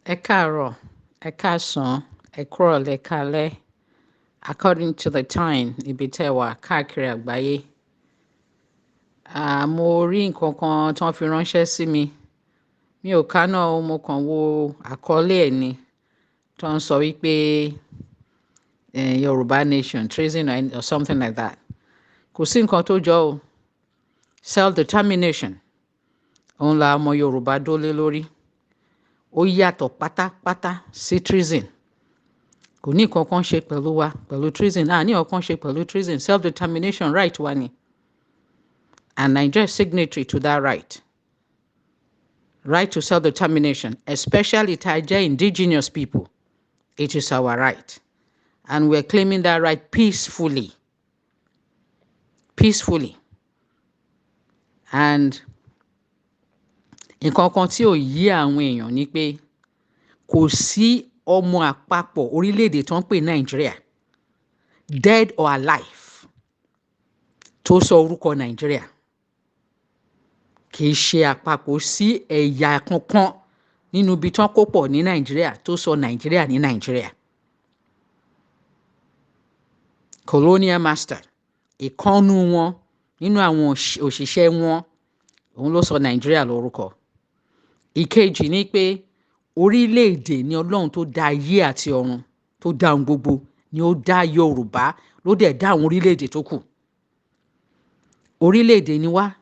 Ẹ káàárọ̀, ẹ káàsán, ẹ kúrọ̀lẹ́, ẹ káalẹ́ according to the time ibi tẹ́ ẹ wà káàkiri àgbáyé. À, mo rí nǹkan kan tí wọ́n fi ránṣẹ́ sí mi. Mi ò ká náà o, mo kàn wo àkọlé ẹ̀ ni tó ń sọ wípé Yorùbá nation treason or something like that. Kò sí nǹkan tó jọ o. Self-determination òun la ọmọ Yorùbá dólé lórí. Ó yàtọ̀ pátápátá sí treason. Kò ní nǹkan kan ṣe pẹ̀lú wa pẹ̀lú treason. A ní nǹkan kan ṣe pẹ̀lú treason. Self-determination right wa ni. And Nigeria is signatory to that right. Right to self-determination, especially tá a jẹ́ indigenous people. It is our right. And we're claiming that right peacefully. Peacefully. And nǹkan kan tí ò yé àwọn èèyàn ni pé kò sí ọmọ àpapọ̀ orílẹ̀-èdè tó ń pè Nàìjíríà, dead or alive, tó sọ orúkọ Nàìjíríà. Kì í ṣe àpapọ̀ sí ẹ̀yà kankan nínú ibi tí wọ́n kó pọ̀ ní Nàìjíríà tó sọ Nàìjíríà ní Nàìjíríà. Colonial master, ìkànnù wọn nínú àwọn òṣìṣẹ́ wọn, òun ló sọ Nàìjíríà lórúkọ. Ìkejì ni pé orílẹ̀-èdè ni Ọlọ́run tó dá ayé àti ọ̀run, tó dá ohun gbogbo, ni ó dá Yorùbá, ló dẹ̀ dá àwọn orílẹ̀-èdè tó kù. Orílẹ̀-èdè ni wá.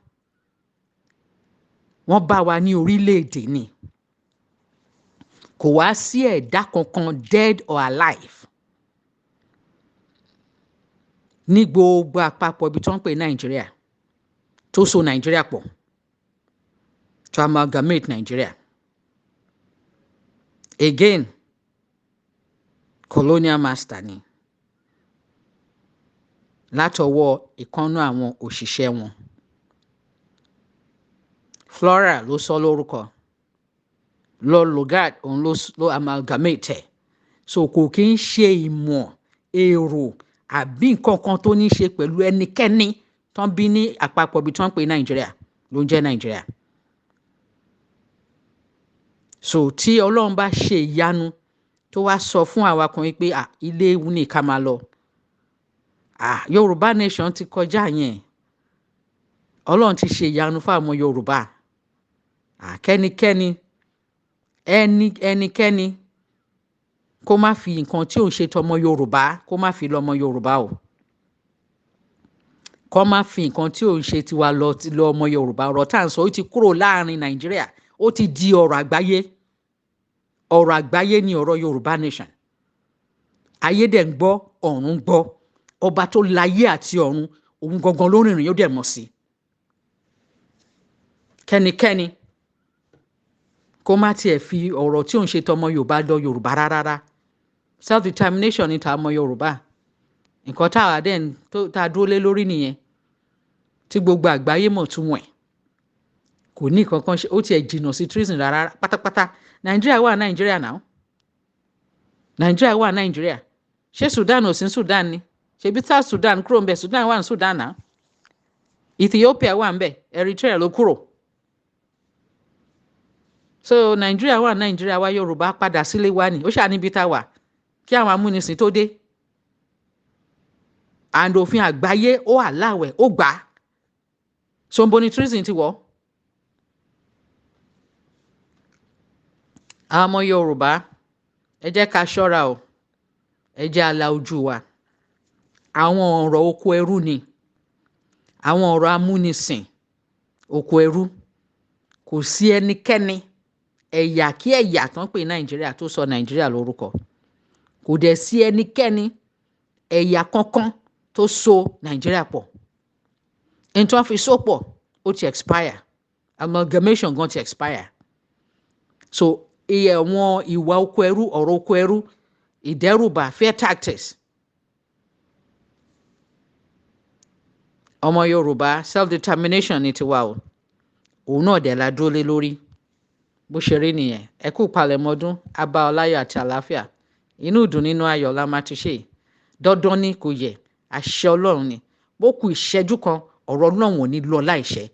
Wọ́n bá wa ní orílẹ̀-èdè ni. Kò wá sí ẹ̀dá kankan, dead or alive, ní gbogbo àpapọ̀ ibi tó ń pè Nàìjíríà tó so Nàìjíríà pọ̀, to amalgamate Nigeria. Again, colonial master ni látọwọ́ ìkànnú àwọn òṣìṣẹ́ wọn. Flora ló sọ lórúkọ. Lord Lugard òun ló amalgamate ẹ̀. So kò kí ń ṣe ìmọ̀ èrò àbí nǹkan kan tó ní ṣe pẹ̀lú ẹnikẹ́ni tó ń bí ní àpapọ̀ ibi tó ń pè Nàìjíríà ló ń jẹ́ Nàìjíríà. So tí Ọlọ́run bá ṣe ìyanu tó wá sọ fún àwa kan wípé ilé ewu ni ká máa lọ. Ah, Yorùbá nation ti kọjá yẹn. Ọlọ́run ti ṣe ìyanu fún àwọn Yorùbá. Ah, kẹ́nikẹ́ni, ẹnikẹ́ni kó má fi nǹkan tí ò ń ṣe tọmọ Yorùbá, kó má fi lọ́mọ Yorùbá o. Kó má fi nǹkan tí ò ń ṣe tiwa lọ lọ ọmọ Yorùbá. Ọ̀rọ̀ tá à ń sọ, ó ti kúrò láàrin Nàìjíríà, ó ti di ọ̀rọ̀ àgbáyé. Ọ̀rọ̀ àgbáyé ni ọ̀rọ̀ Yorùbá nation. Ayé dẹ̀ ń gbọ́, ọ̀run ń gbọ́. Ọba tó láyé àti ọ̀run, òun gangan ló rìnrìn, yóò dẹ̀ mọ̀ sí. Kẹ́nikẹ́ni kó má tiẹ̀ fi ọ̀rọ̀ tí ò ń ṣe tọmọ Yorùbá lọ Yorùbá rárá. Self-determination ni ta ọmọ Yorùbá. Nǹkan tá a dẹ̀ tá a dúró lé lórí nìyẹn tí gbogbo àgbáyé mọ̀ túmọ̀ ẹ̀. Kò ní nǹkan kan ṣe, ó tiẹ̀ jìnnà sí treason rárá pátápátá. Nàìjíríà wà Nàìjíríà náà. Nàìjíríà wà Nàìjíríà. Ṣé Sudan ò sí Sudan ni? Ṣebí South Sudan kúrò ńbẹ̀, Sudan wà ní Sudan náà. Ethiopia wà ńbẹ̀, Eritrea ló kúrò. So Nàìjíríà wà Nàìjíríà wa. Yorùbá padà sílé wa ni. Ó ṣáà níbi tá a wà kí àwọn amúnisìn tó dé. And òfin àgbáyé ó àláwẹ̀ ó gbà á. So nbo ni treason ti wọ̀? Àwọn ọmọ Yorùbá, ẹ jẹ́ ká ṣọ́ra o. Ẹ jẹ́ á la ojú wa. Àwọn ọ̀rọ̀ oko ẹrú ni. Àwọn ọ̀rọ̀ amúnisìn oko ẹrú. Kò sí ẹnikẹ́ni, ẹ̀yà kí ẹ̀yà tó ń pè Nàìjíríà tó sọ Nàìjíríà lórúkọ. Kò dẹ̀ sí ẹnikẹ́ni, ẹ̀yà kankan tó so Nàìjíríà pọ̀. Ohun tí wọ́n fi so pọ̀, ó ti expire. Amalgamation gan ti expire. So iye àwọn ìwà oko ẹrú, ọ̀rọ̀ oko ẹrú, ìdẹ́rùbà, fear tactics. Ọmọ Yorùbá, self-determination ni tiwa o. Òun náà dẹ̀ la dúró lé lórí. Bó ṣe rí nìyẹn. Ẹ kú ìpalẹ̀mọ́ ọdún, a bá ọ láyọ̀ àti àlàáfíà. Inú ìdùn nínú ayọ̀ la máa ti ṣe. Dandan ni, kò yẹ. Àṣẹ Ọlọ́run ni. Bó ku ìṣẹ́jú kan, ọ̀rọ̀ Ọlọ́run ò ní lọ láìṣẹ.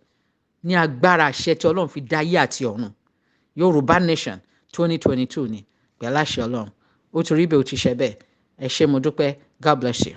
Ní agbára àṣẹ tí Ọlọ́run fi dá ayé àti ọ̀run. Yorùbá nation 2022 ni, pẹ̀lú àṣẹ Ọlọ́run. Ó ti rí bẹ́ẹ̀, ó ti ṣe bẹ́ẹ̀. Ẹ ṣé, mo dúpẹ́. God bless you.